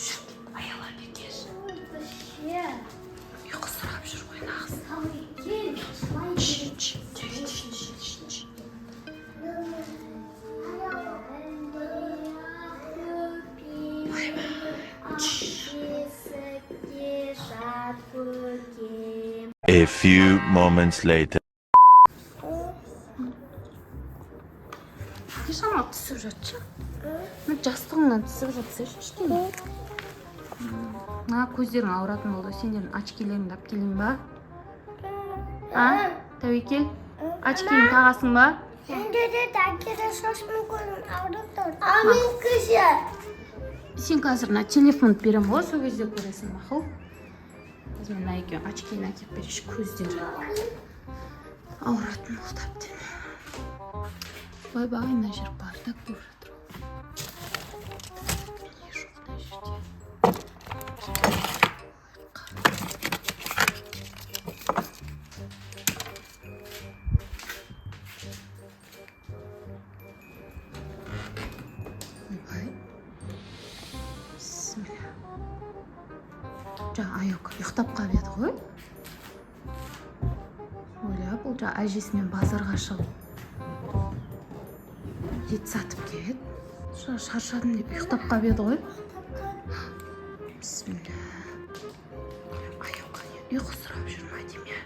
Жүр, Аяла бекеш. Вообще. Ұйқы сұрап жүр ғой нағыз. Тәуекел, жылай Чш, береді. чш, чш, чш, чш, чш. Бесікке жат көкем. A few moments later. Не шамалы түсіп жатшы. Мына жастығыңнан түсіп жатсайшы ештеңе. Мына көздерің ауыратын болды. Сендердің очкилеріңді алып келейін ба? А? Тәуекел? Очкиіңді тағасың ба? Енді де әкелі шашымын көзім ауырып тұр. А мен кіші. Сен қазір мына телефонды беремін ғой, сол кезде көресің, мақұл? Қазір мен мына екеуінің очкиін әкеліп берейінші, көздері ауыратын болды әбден. Ойбай, мына жер бардак болып жатыр ғой. Не жоқ мына жерде? Ойбай, бісміллә. Жаңа Аяука ұйықтап қалып еді ғой. Ойла, бұл жаңа әжесімен базарға шығып ет сатып келеді. Шаршадым деп ұйықтап қалып еді ғой. Бісміллә. Аяука не ұйқы сұрап жүр ма деймін, иә?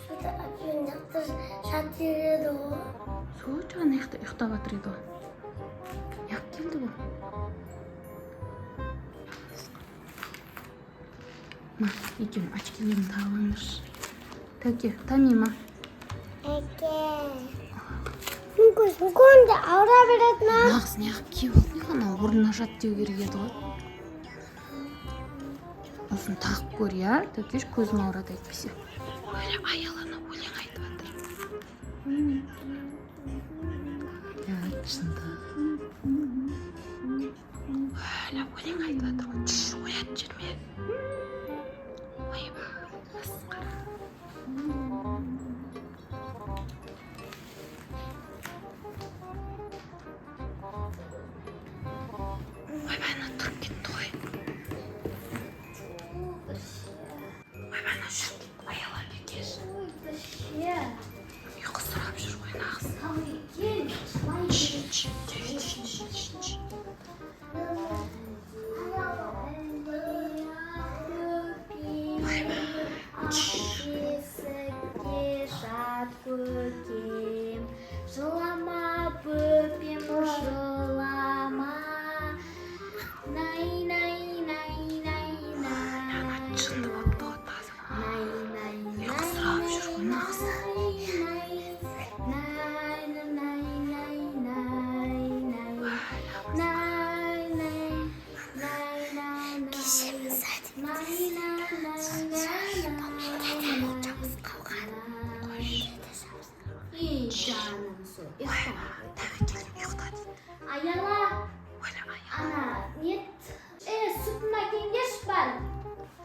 Сонда әкем жақта жатыр еді ғой. Сол жаңа ана жақта ұйықтап жатыр еді ғой. Неғып келді бұл? Ма, екеуің очкилерін тағып алыңдаршы. Тәуке, тами ма? Әке. Мен көзім көрінді, ауыра береді ма? Нағыз неғып киіп алдың? Анау орнына жат деу керек еді ғой. Осыны тағып көр, иә, Тәукеш, көзің ауырады әйтпесе. Өле, Аялана өлең айтып жатыр. Иә, шындық. Өле, өлең айтып жатыр ғой. Чш, оятып жіберме. Ойбай, масқара. Ойбай, ана тұрып кетті ғой. Ойбай, ана жүріп кетті. Аяла бекеш. Вообще. Ұйқы сұрап жүр ғой нағыз. Тәуекел, жылай Чш, береді. чш, чш, чш, чш, чш. Бесікке жат көкем, жылама, бөпем, жылама. Най, най, най, най, най. Ана жынды болыпты ғой таза. Най, най, Ұйқы сұрап жүр ғой нағыз. най, най, най, най, най, най. Най, най, най, най, най. Най, най, най, най, най. Ей, жаным сол, ұйықта. Тәуекел, ұйықта дейді. Аяла, Өле, Аяла. Ана, нет. Е, сүтін әкеліңдерші бар.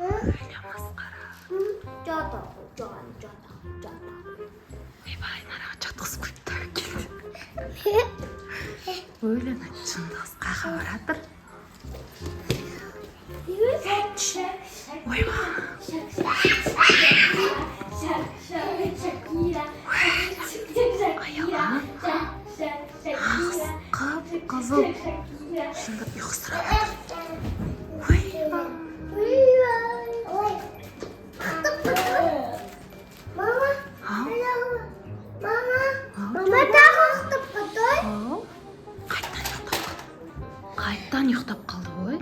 Өле, масқара. Жата, жан, жата, жата. Ойбай, нараға жатқызып қойыпты Тәуекелді. Өле, ана жынды қыз қаяққа баратыр? Ойбай. Шак, шак, шак, шак, Шакира, Аяла. шак, шак, Нағыз Шакира. қып-қызыл. Жынды ұйқы сұрап жатыр. Ойбай. Ой. Мама, Ау, мама, ау, мама тағы ұйықтап қалды. ау. Қайтадан ұйықтап қалды. Қайтадан ұйықтап қалды ғой.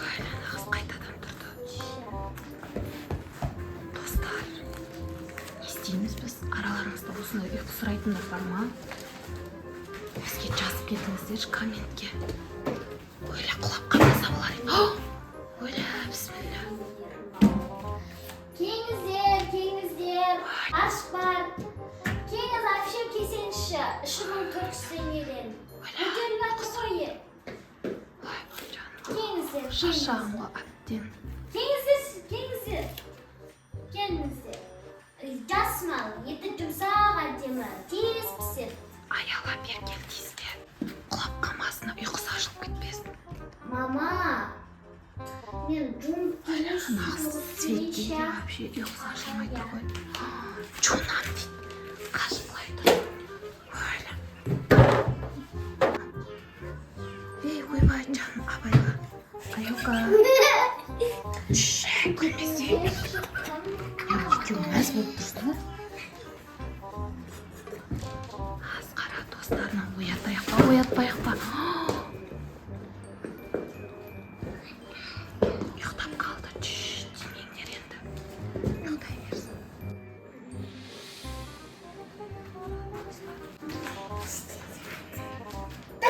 Ой, ана қыз қайтадан тұрды. Достар, не істейміз біз? Араларыңызда осындай ұйқы сұрайтындар бар ма? Бізге жазып кетіңіздерші комментке. Өле, құлап қалмаса болар еді. Өле, бісміллә. Келіңіздер, келіңіздер. Аш бар. Келіңіз, әпшем, келсеңізші. 3400 теңгеден. Көтеріліп жатыр ғой ет. Ой, жаным. Келіңіздер, келіңіз. Шаршаған ғой әбден. Келіңіздер, келіңіздер. Келіңіздер. Жас мал, еті жұмсақ, әдемі, тез піседі. Аяла, бері кел, тиіспе, құлап қалмасын, ұйқысы ашылып кетпесін. Мама, мен жуынып келейінші. Нағыз светке де вообще ұйқысы ашылмай тұр ғой. Жуынамын дейді. Қашып былай тұр. Ой, ей, ойбай, жаным, абайла, Аюка. Күлмесе, екеуі мәз болып тұрсыңдар. Асқара достарынан оятайық па, оятпайық па? Ұйықтап қалды. Чш, тимеңдер енді, ұйықтай берсін.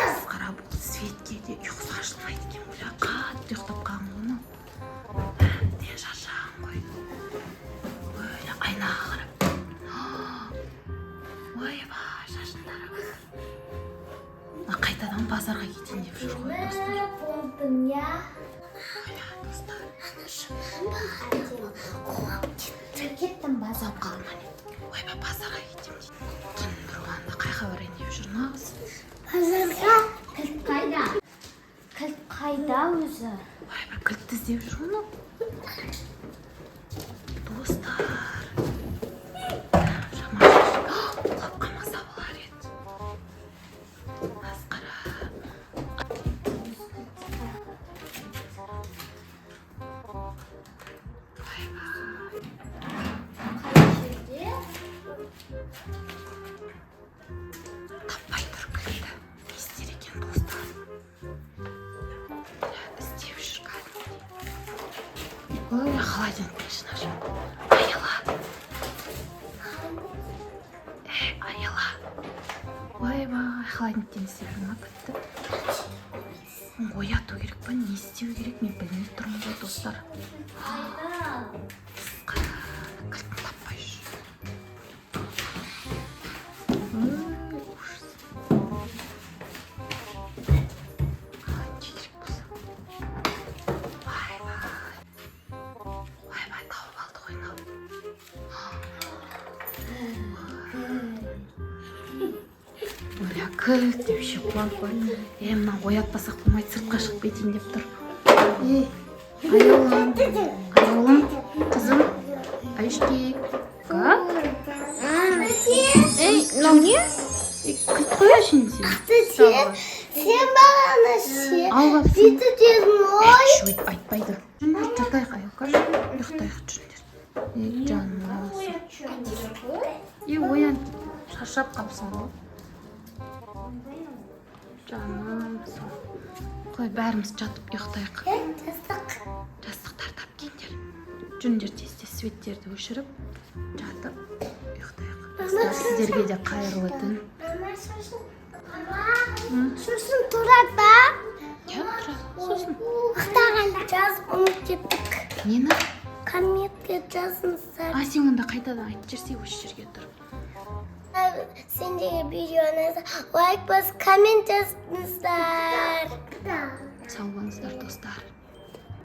Асқара, бұл светке де ұйқысы ашылмайды екен. Ойла, қатты ұйықтап қалған ғой мынау, әбден шаршаған ғой. Ойла, айнаға қарап, ойбай, шашын тарап. Мына қайтадан базарға кетейін деп жүр ғой, достар. Болдым, я. Ойла, достар. Кеттім базарға. Ұзап қалды ма, не? Ойбай, базарға кетемін дейді. Түн бір уағында қайқа барайын деп жүр нағыз? Базарға. Кілт қайда? Кілт қайда өзі? Ойбай, кілтті іздеп жүр ғой мынау, достар. Жаман, құлап қалмаса болар еді. Асқара. Ойбай. Қай жерде? Таппай тұр кілтті. Не істер екен, достар? Іздеп жүр кәдімгідей. Ой, холодильниктің ішін ашып. Аяла, ей, Аяла, ойбай, холодильниктен іздеп жүр ма кілтті? Ояту керек па, не істеу керек, мен білмей тұрмын ғой, достар. Қайда? Кілтін таппай жүр. Ой, ужас. Ай, не керек болса. Ойбай, ойбай, тауып алды ғой мынау. Оля, кілт деп ше, қуанып қой. Е, мына оятпасақ болмайды, сыртқа шығып кетейін деп тұр. Ей, Аяулым, Аяулым, қызым, Айшки, ка? Ей, мынау не? Ей, кілт қояшы енді сен. Сен бағана ше. Алып алыпсың. Бүйтіп дедің ғой. Ш, өйтіп айтпайды. Жүріңдер, жатайық, Аюка, ұйықтайық, жүріңдер. Ей, жаным осы. Е, оян, шаршап қалыпсың ғой. Жаным сол. Қой, бәріміз жатып ұйықтайық. Жастық. Жастықтарды алып келіңдер. Жүріңдер, тез тез светтерді өшіріп, жатып ұйықтайық. Достар, сіздерге де қайырлы түн. Мама, сосын. Мама, сосын тұрады ба? Иә, тұрады. Сосын. Ұйықтағанда жазып ұмытып кеттік. Нені? Комментке жазыңыздар. А, сен онда қайтадан айтып жіберсей осы жерге тұрып. Сендерге видеоны лайк басып, коммент жазыңыздар. Сау болыңыздар, достар.